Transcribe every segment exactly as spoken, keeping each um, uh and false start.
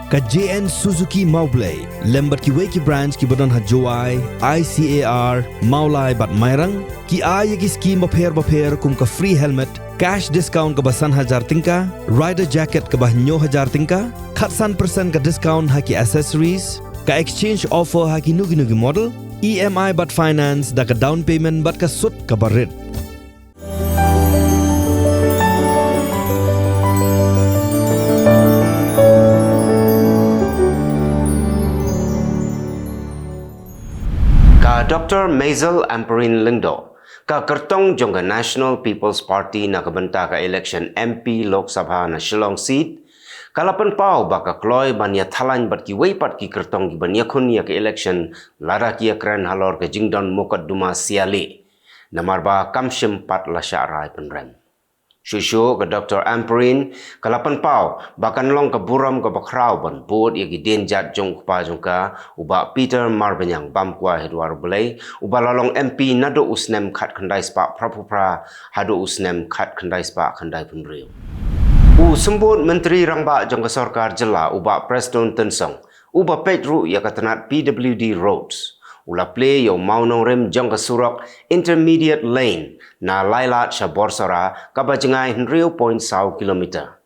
Ka J N Suzuki Mawblei lem bad kiwei ki branch kiba don ha Jowai, I C A R, Mawlai bad Mairang ki ai ïa ki skim bapher bapher kum ka free helmet, cash discount kaba san hajar tyngka, rider jacket kaba hynñiew hajar tyngka, khatsan percent ka discount ha ki accessories, ka exchange offer ha kino kino ki model, E M I bad finance da ka down payment bad ka sut kaba rit. Ka Doctor Maisel Ampareen Lyngdoh, ka kyrtong jong ka National People's Party na ka bynta ka election M P Lok Sabha na Shillong seat, ka la pynpaw ba ka kloi ban ïathalaiñ bad kiwei pat ki kyrtong kiban ïakhun ïa ka election lada ki ïakren halor ka jingdon mukotduma sialeh. Namar ba kam shym pat la shah rai pynrem. Shuh shuh ka Doctor Ampareen ka la pynpaw ba kan long ka burom kaba khraw ban bud ïa ki dienjat jong u kpa jong ka, u Bah Peter Marbaniang Bamkua Hynduar Blei, uba la long M P naduh u snem khatkhyndai spah phra phew phra haduh u snem khatkhyndai spah khyndai phew hynriew. U Symbud Myntri Rangbah jong ka Sorkar Jylla, u Bah Prestone Tynsong, uba peit ruh ïa ka tnat P W D Roads, u la plie ïa u mawnongrim jong ka surok Intermediate Lane na Lailad sha Borsora kaba jngai hynriew point saw kilometer.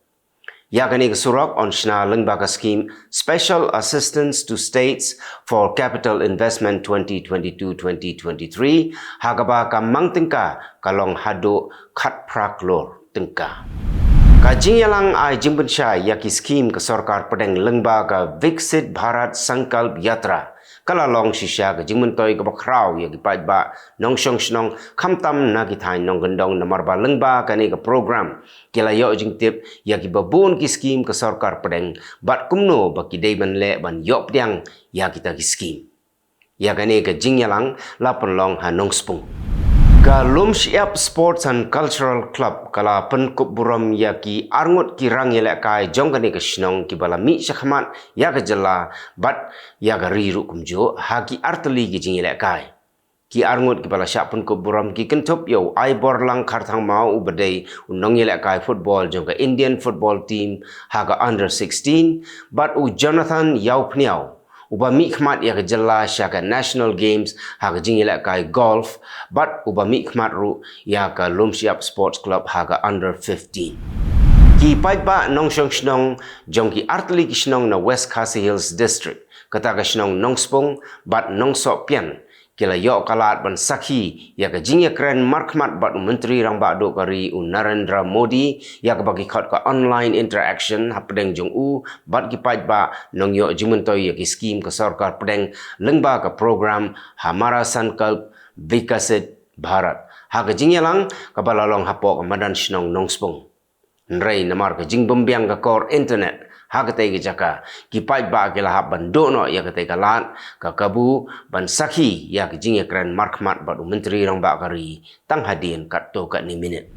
Ïa kane ka surok yn shna lyngba ka skim Special Assistance to States for Capital Investment twenty twenty-two twenty twenty-three, ha kaba ka mang tyngka ka long haduh khatphra klur tyngka. Ka jingïalang ai jingpynshai ïa ki skim ka sorkar pdeng lyngba ka Viksit Bharat Sankalp Yatra ka la long shisha ka jingmyntoi kaba khraw ïa ki paidbah nongshong shnong, khamtam na ki thaiñ nongkyndong, namar ba lyngba kane ka program ki la ïoh jingtip ïa kiba bun ki skim ka sorkar pdeng bad kumno ba ki dei ban leh ban ïoh pdiang ïa kita ki skim. Ïa kane ka jingïalang la pynlong ha Nongspung. Ka Lumshyiap Sports and Cultural Club ka la pynkup burom ïa ki arngut ki rangïalehkai jong kane ka shnong kiba la mih shakhmat ïa ka jylla bad ïa ka ri ruh kumjuh ha ki artylli ki jingïalehkai. Ki arngut kiba la shah pynkup burom ki kynthup ïa u Aiborlang Kharthangmaw uba dei u nongïalehkai football jong ka Indian football team ha ka under sixteen, bad u Jonathan Ïawphniaw uba mihkhmat ïa ka jylla sha ka National Games ha ka jingïalehkai golf, bad uba mihkhmat ruh ïa ka Lumshyiap Sports Club ha ka under fifteen. Ki paidbah nongshong shnong jong ki artylli ki shnong na West Khasi Hills District, kata ka shnong Nongspung bad Nongsohpian, ki la ïoh ka lad ban sakhi ïa ka jingïakren markhmat bad u Myntri Rangbah Duh ka ri u Narendra Modi, ïa kaba ki khot ka online interaction hapdeng jong u bad ki paidbah nongïoh jingmyntoi ïa ki skim ka sorkar pdeng lyngba ka program Hamara Sankalp Viksit Bharat ha ka jingïalang kaba la long hapoh ka madan shnong Nongspung. Hynrei namar ka jingbymbiang ka kor internet ha katei ka jaka, ki paidbah ki la hap ban duh noh ïa katei ka lad, ka kabu ban sakhi ïa ka jingïakren markhmat bad u Myntri Rangbah ka ri tang hadien katto katne minit.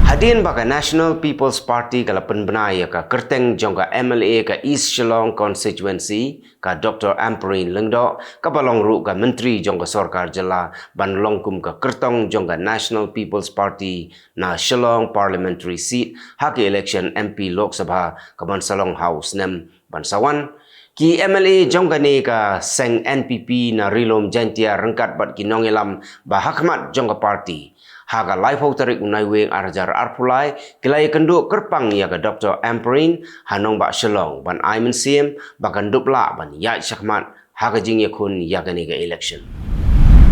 Hadien ba ka National People's Party ka la pynbna ïa ka kyrteng jong ka M L A ka East Shillong Constituency, ka Doctor Ampareen Lyngdoh, kaba long ruh ka Myntri jong ka sorkar jylla, ban long kum ka kyrtong jong ka National People's Party na Shillong Parliamentary Seat ha ka election M P Lok Sabha kaban sa long ha u snem ban sa wan, ki M L A jong kane ka seng N P P na Ri Lum Jaintia ryngkat bad ki nongïalam ba hakhmat jong ka party, ha ka laiphew tarik u Naiwieng ar hajar arphew lai, ki la ïakynduh kyrpang ïa ka Doctor Ampareen ha nongbah Shillong ban ai mynsiem ba kan dup lah ban ïaid shakhmat ha ka jingïakhun ïa kane ka election.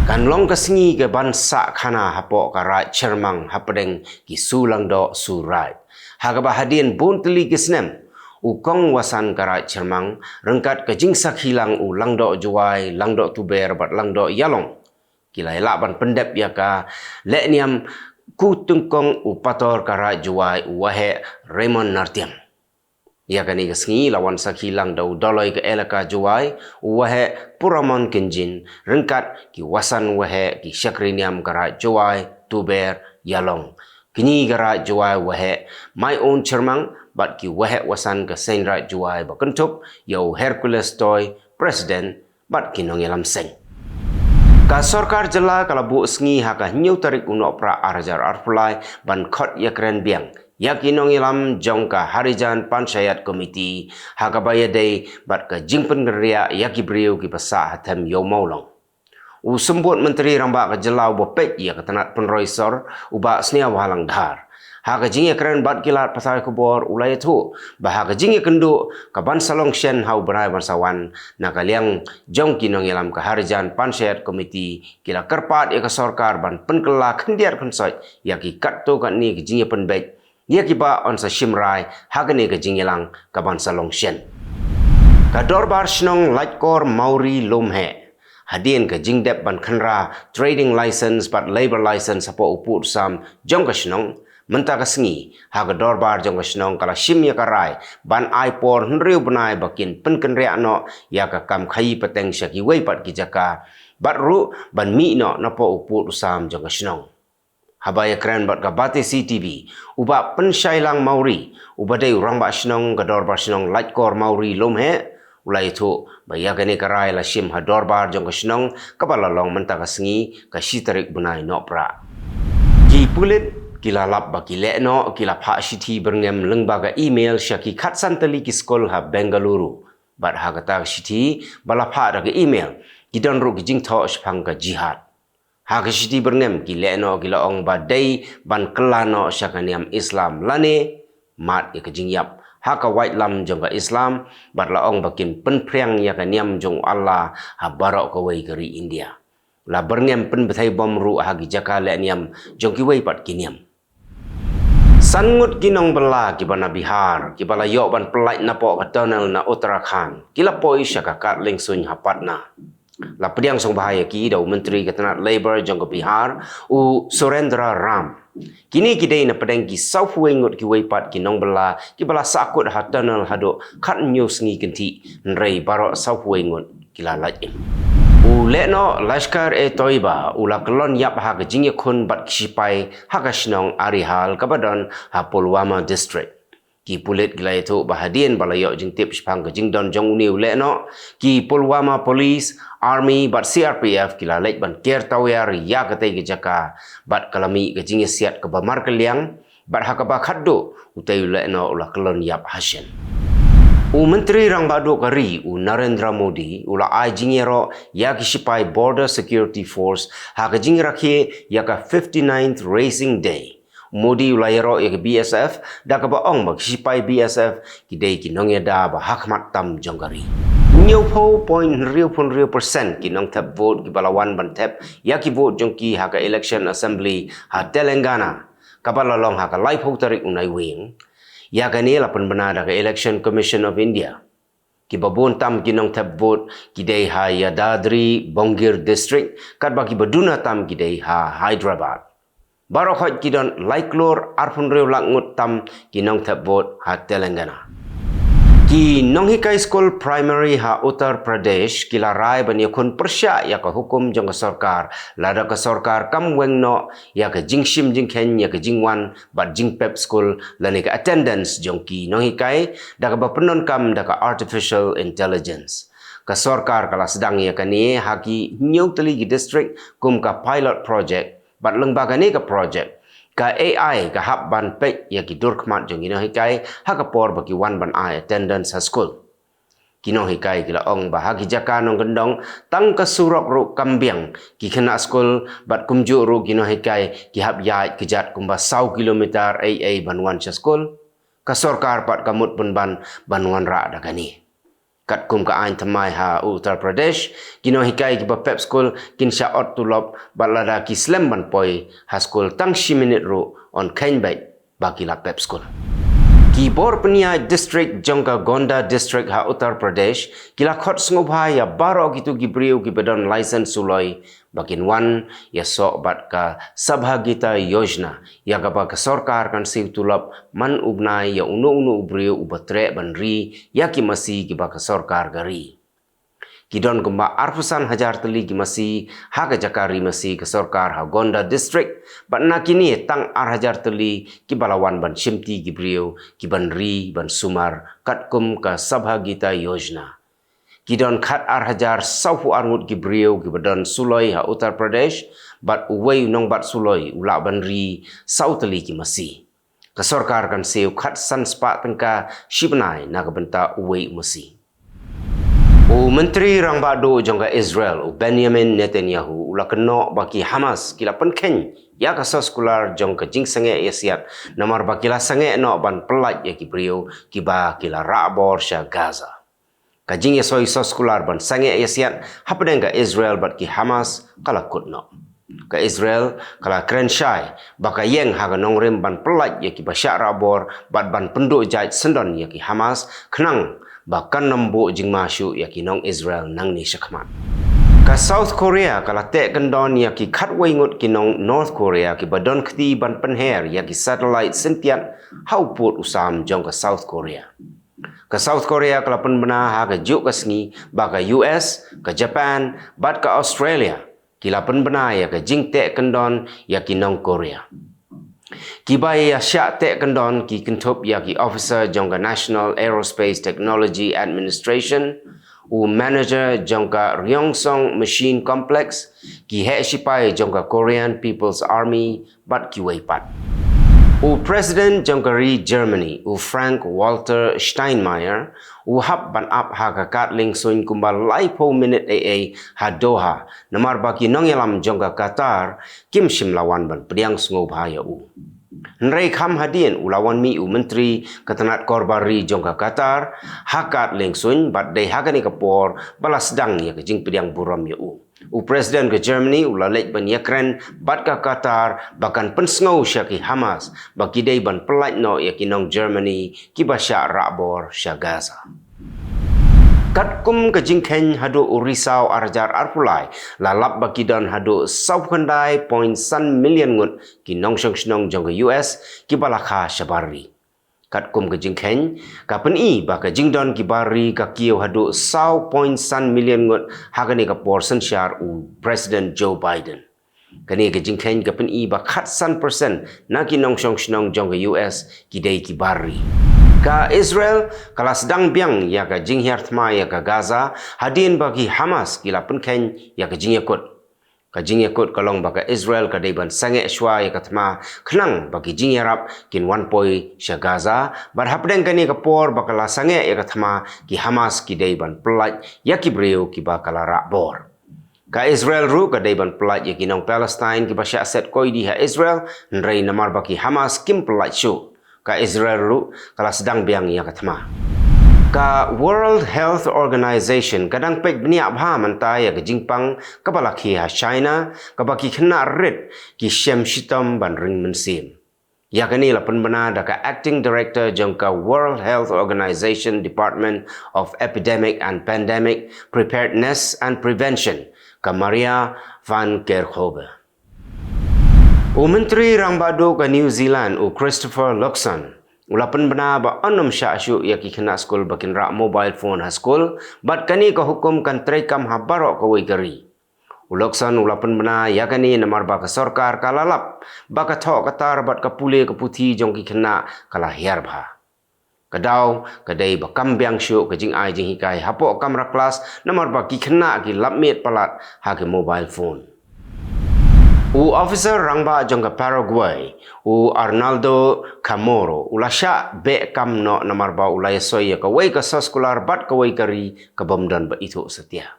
Kan long ka sngi kaban sah khana hapoh ka Raid Chyrmang hapdeng ki Sur Langdoh Sur Raid, ha kaba hadien bun tylli ki snem u Kong Wasan ka Raid Chyrmang ryngkat ka jingsakhi lang u Langdoh Jowai, Langdoh Tuber bad Langdoh Ïalong, ki la ïalah ban pyndep ïa ka lehniam Ku Tyngkong u Pator ka Raid Jowai, u Waheh Raymond Nartiang. Ïa kane ka sngi la wan sakhi lang da u Doloi ka Elaka Jowai, u Waheh Puramon Kynjin, ryngkat ki Wasan Waheh, ki shakri niam ka Raid Jowai, Tuber, Ïalong, Kñi ka Raid Jowai, Waheh Maiun Chyrmang, bad ki Waheh Wasan ka Seiñ Raid Jowai ba kynthup ïa u Hercules Toi, President, bad ki nongïalam seng. Ka sorkar jylla ka la buh sngi ha ka hynñiew tarik u Nohprah ar hajar arphew lai ban khot ïakren biang ïa ki nongïalam jong ka Harijan Panchayat Committee ha kaba ïadei bad ka jingpynkynriah ïa ki briew kiba sah ha them Ïew Mawlong. U Symbud Myntri Rangbah ka jylla uba peit ïa ka tnat pynroi sor, u Bah Sniawbhalang Dhar, ha ka jingïakren bad ki lad pathai khubor u la ïathuh ba ha ka jingïakynduh ka ban sa long shen ha u bnai ban sa wan, na ka liang jong ki nongïalam ka Harijan Panchayat Committee ki la kyrpad ïa ka sorkar ban pynkylla khyndiat khynsoit ïa ki katto katne ki jingïapynbeit ïa kiba yn sa shim rai ha kane ka jingïalang ka ban sa long shen. Ka Dorbar Shnong Laitkor Mawri Lumheh, hadien ka jingdep ban khynra trading license bad labour license hapoh u pud u sam jong ka shnong, mynta ka sngi ha ka dorbar jong ka shnong ka la shim ïa ka rai ban ai por hynriew bnai ba kin pynkynriah noh ïa ka kam khaïi pateng sha kiwei pat ki jaka, bad ruh ban mih noh napoh u pud u sam jong ka shnong. Haba ïakren bad ka Batesi TV, u Bah Pynshailang Mawri, uba dei u Rangbah Shnong ka Dorbar Shnong Laitkor Mawri Lumheh, u la ïathuh ba ïa kane ka rai la shim ha dorbar jong ka shnong kaba la long mynta ka sngi, ka shi tarik bnai Nohprah. Ki pulit ki la lap ba ki lehnoh ki la phah shithi byrngem lyngba ka email sha ki khatsan tylli ki skul ha Bengaluru, bad ha kata ka shithi ba la phah da ka email ki don ruh ki jingthoh shaphang ka jihad. Ha ka shithi byrngem, ki lehnoh ki la ong ba dei ban kylla noh sha ka niam Islam lane mad ïa ka jingïap ha ka waitlam jong ka Islam, bad la ong ba kin pynphriang ïa ka niam jong u Allah ha baroh kawei ka ri India. La byrngem pynbthei bom ruh ha ki jaka leh niam jong kiwei pat ki niam. San ngut ki nongbylla kiba na Bihar, kiba la ïoh ban pyllait napoh ka tunnel na Uttarakhand, ki la poi sha ka kad liengsuiñ ha Patna. La pdiang sngewbha ïa ki da u Myntri ka tnat Labour jong ka Bihar, u Surendra Ram. Kine ki dei na pdeng ki sawphew wei ngut kiwei pat ki nongbylla kiba la sahkut ha tunnel haduh khathynñiew sngi kynthih, hynrei baroh sawphew wei ngut ki la lait im. U lehnoh Lashkar-e-Toiba u la kyllon ïap ha ka jingïakhun bad ki shipai ha ka shnong Arihal kaba don ha Pulwama District. Ki pulit ki la ïathuh ba hadien ba la ïoh jingtip shaphang ka jingdon jong une u lehnoh, ki Pulwama Police, Army bad C R P F ki la leit ban ker tawiar ïa katei ka jaka, bad ka la mih ka jingïasiat kaba markylliang, bad ha kaba khatduh utei u lehnoh u la kyllon ïap hashen. U Myntri Rangbah Duh ka ri, u Narendra Modi, u la ai jingïaroh ïa ki shipai Border Security Force ha ka jingrakhe ïa ka fifty-ninth Raising Day. Modi u la ïaroh ïa ka B S F da kaba ong ba ki shipai B S F ki dei ki nongïada ba hakhmat tam jong ka ri. Hynñiewphew point hynriewphew hynriew percent ki nongthep vote kiba la wan ban thep ïa ki vote jong ki ha ka election assembly ha Telangana, kaba la long ha ka laiphew tarik u Naiwieng. Ïa kane la pynbna da ka Election Commission of India. Kiba bun tam ki nongthep vote ki dei ha Yadadri Bongir District, katba kiba duna tam ki dei ha Hyderabad. Baroh khoit ki don lai klur arphew hynriew lak ngut tam ki nongthep vote ha Telangana. Ki nonghikai skul primary ha Uttar Pradesh ki la rai ban ïakhun pyrshah ïa ka hukum jong ka sorkar, lada ka sorkar kam weng noh ïa ka jingshim jingkheiñ ïa ka jingwan bad jingpep skul lane ka attendance jong ki nonghikai, da kaba pyndonkam da ka artificial intelligence. Ka sorkar ka la sdang ïa kane ha ki hynñiew tylli ki district kum ka pilot project, bad lyngba kane ka project, ka A I ka hap ban peit ïa ki dur khmat jong ki nonghikai ha ka por ba ki wan ban ai attendance ha skul. Ki nonghikai ki la ong ba ha ki jaka nongkyndong tang ka surok ruh kam biang, ki khynnah skul bad kumjuh ruh ki nonghikai ki hap ïaid kjat kumba saw kilometer ei ei ban wan sha skul. Ka sorkar pat ka mut pynban ban wanrah da kane. Katkum ka aiñ thymmai ha Uttar Pradesh, ki nonghikai kiba pep skul kin shah ot tulop, bad lada ki slem ban poi ha skul tang shi minit ruh, yn kheiñ beit ba ki la pep skul. Ki bor pynïaid district jong ka Gonda District ha Uttar Pradesh ki la khot sngewbha ïa baroh kito ki briew kiba don license suloi ba kin wan ïasoh bad ka Sabhagita Yojana, ïa kaba ka sorkar kan siew tulop man u bnai ïa uno uno u briew uba treh ban ri ïa ki masi kiba ka sorkar ka ri. Ki don kumba arphew san hajar tylli ki masi ha ka jaka ri masi ka sorkar ha Gonda District, bad na kine tang ar hajar tylli kiba la wan ban shimti ki briew ki ban ri ban sumar katkum ka Sabhagita Yojana. Ki don khat ar hajar sawphew ar ngut ki briew kiba don suloi ha Uttar Pradesh, bad uwei u nongbat suloi u lah ban ri saw tylli ki masi. Ka sorkar kan siew khatsan spah tyngka shi bnai na ka bynta uwei u masi. U Myntri Rangbah Duh jong ka Israel, u Benjamin Netanyahu, u la kynnoh ba ki Hamas ki la pynkheiñ ïa ka soskular jong ka jingsangeh ïasiat, namar ba ki la sangeh noh ban pyllait ïa ki briew kiba ki la rah bor sha Gaza. Ka jingïasoi soskular ban sangeh ïasiat hapdeng ka Israel bad ki Hamas ka la kut noh. Ka Israel ka la kren shai ba ka ïeng ha ka nongrim ban pyllait ïa kiba shah rah bor bad ban pynduh jait syndon ïa ki Hamas, khnang ba kan ym buh jingma shuh ïa ki nong Israel nangne shakhmat. Ka South Korea ka la teh kyndon ïa ki khatwei ngut ki nong North Korea kiba don kti ban pynher ïa ki satellite syntiat ha u pud u sam jong ka South Korea. Ka South Korea ka la pynbna ha kajuh ka sngi ba ka U S, ka Japan bad ka Australia ki la pynbna ïa ka jingteh kyndon ïa ki nong Korea. Kiba ïa shah teh kyndon ki kynthup ïa ki officer jong ka National Aerospace Technology Administration, u manager jong ka Ryongsong Machine Complex, ki heh shipai jong ka Korean People's Army bad kiwei pat. U President jong ka ri Germany, u Frank Walter Steinmeier, u hap ban ap ha ka kad liengsuiñ kumba laiphew minit ei ei ha Doha, namar ba ki nongïalam jong ka Qatar kim shym la wan ban pdiang sngewbha ïa u. Hynrei kham hadien u la wan mih u Myntri ka tnat korbar ri jong ka Qatar ha kad liengsuiñ, bad dei ha kane ka por ba la sdang ïa ka jingpdiang burom ïa u. U President ka Germany u la leit ban ïakren bad ka Qatar ba kan pynsngew sha ki Hamas ba ki dei ban pyllait noh ïa ki nong Germany kiba shah rah bor sha Gaza. Katkum ka jingkheiñ haduh u Risaw ar hajar arphew lai, la lap ba ki don haduh saw khyndai point san million ngut ki nongshong shnong jong ka U S kiba la kha shabar ri. Katkum ka jingkheiñ, ka pyni ba ka jingdon ki bar ri ka kiew haduh saw point san million ngut ha kane ka por synshar u President Joe Biden. Kane ka jingkheiñ ka pyni ba khatsan percent na ki nongshong shnong jong ka U S ki dei ki bar ri. Ka Israel ka la sdang biang ïa ka jinghiar thma ïa ka Gaza hadien ba ki Hamas ki la pynkheiñ ïa ka jingïakut. Ka jingïakut ka long ba ka Israel ka dei ban sangeh shuwa ïa ka thma khnang ba ki jingïarap kin wan poi sha Gaza, bad hapdeng kane ka por ba ka la sangeh ïa ka thma, ki Hamas ki dei ban pyllait ïa ki briew kiba ka la rah bor. Ka Israel ruh ka dei ban pyllait ïa ki nong Palestine kiba shah set koidi ha Israel, hynrei namar ba ki Hamas kim pyllait shuh, ka Israel ruh ka la sdang biang ïa ka thma. Ka World Health Organization ka dang peit bniah bha mynta ïa ka jingpang kaba la khie ha China, kaba ki khynnah rit ki shem shitom ban ring mynsiem. Ïa kane la pynbna da ka Acting Director jong ka World Health Organization Department of Epidemic and Pandemic Preparedness and Prevention, ka Maria van Kerkhove. U Myntri Rangbah Duh ka New Zealand, u Christopher Luxon, u la pynbna ba yn ym shah shuh ïa ki khynnah skul ba kin rah mobile phone ha skul, bad kane ka hukum kan treikam ha baroh kawei ka ri. U Luxon u la pynbna ïa kane namar ba ka sorkar ka la lap ba ka thoh ka tar bad ka pule ka puthi jong ki khynnah ka la hiar bha. Ka daw ka dei ba kam biang shuh ka jingai jinghikai hapoh kamra klas namar ba ki khynnah ki lap miet palat ha ki mobile phone. U officer rangbah jong ka Paraguay, u Arnaldo Chamorro, u la shah beh kam noh namar ba u la ïasoi ïa kawei ka soskular bad kawei ka ri ka bym don ba ithuh satia.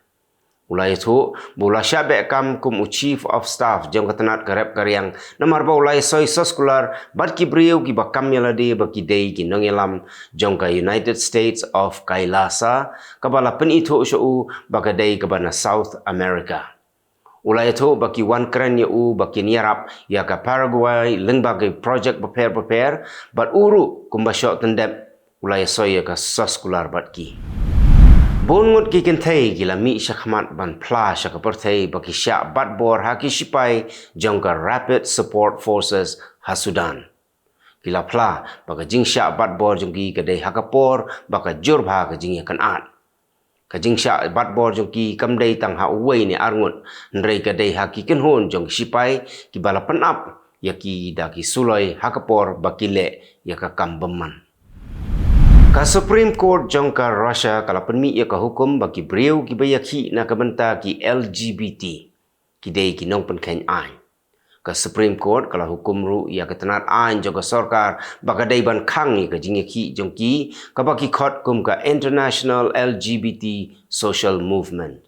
U la ïathuh ba u la shah beh kam kum u Chief of Staff jong ka tnat ka rep ka riang namar ba u la ïasoi soskular bad ki briew kiba kam ïa lade ba ki dei ki nongïalam jong ka United States of Kailasa, kaba la pynithuh sha u ba ka dei kaba na South America. U la ïathuh ba ki wan kren ïa u ba kin ïarap ïa ka Paraguay lyngba ki projek bapher bapher, bad u ruh kumba shoh tyndep u la ïasoi ïa ka soskular bad ki. Bun ngut ki kynthei ki la mih shakhmat ban phla sha ka pyrthei ba ki shah bat bor ha ki shipai jong ka Rapid Support Forces ha Sudan. Ki la phla ba ka jingshah bat bor jong ki ka dei ha ka por ba ka jur bha ka jingïakynad. Ka jingshah bat bor jong ki kam dei tang ha uwei ne ar ngut, hynrei ka dei ha ki kynhun jong ki shipai kiba la pynap ïa ki da ki suloi ha ka por ba ki leh ïa ka kam bymman. Ka Supreme Court jong ka Russia ka la pynmih ïa ka hukum ba ki briew kiba ïakhih na ka bynta ki L G B T ki dei ki nongpynkheiñ aiñ. Ka Supreme Court ka la hukum ruh ïa ka tnat aiñ jong ka sorkar ba ka dei ban khang ïa ka jingïakhih jong ki kaba ki khot kum ka International L G B T Social Movement.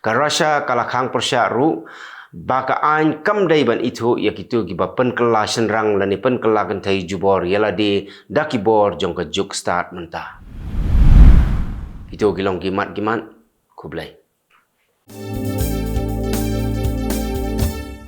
Ka Russia ka la khang pyrshah ruh ba ka aiñ kam dei ban ithuh ïa kito kiba pynkylla shynrang lane pynkylla kynthei jubor ïa lade da ki bor jong ka juk stad mynta. Kito ki long ki mat ki mat. Khublei.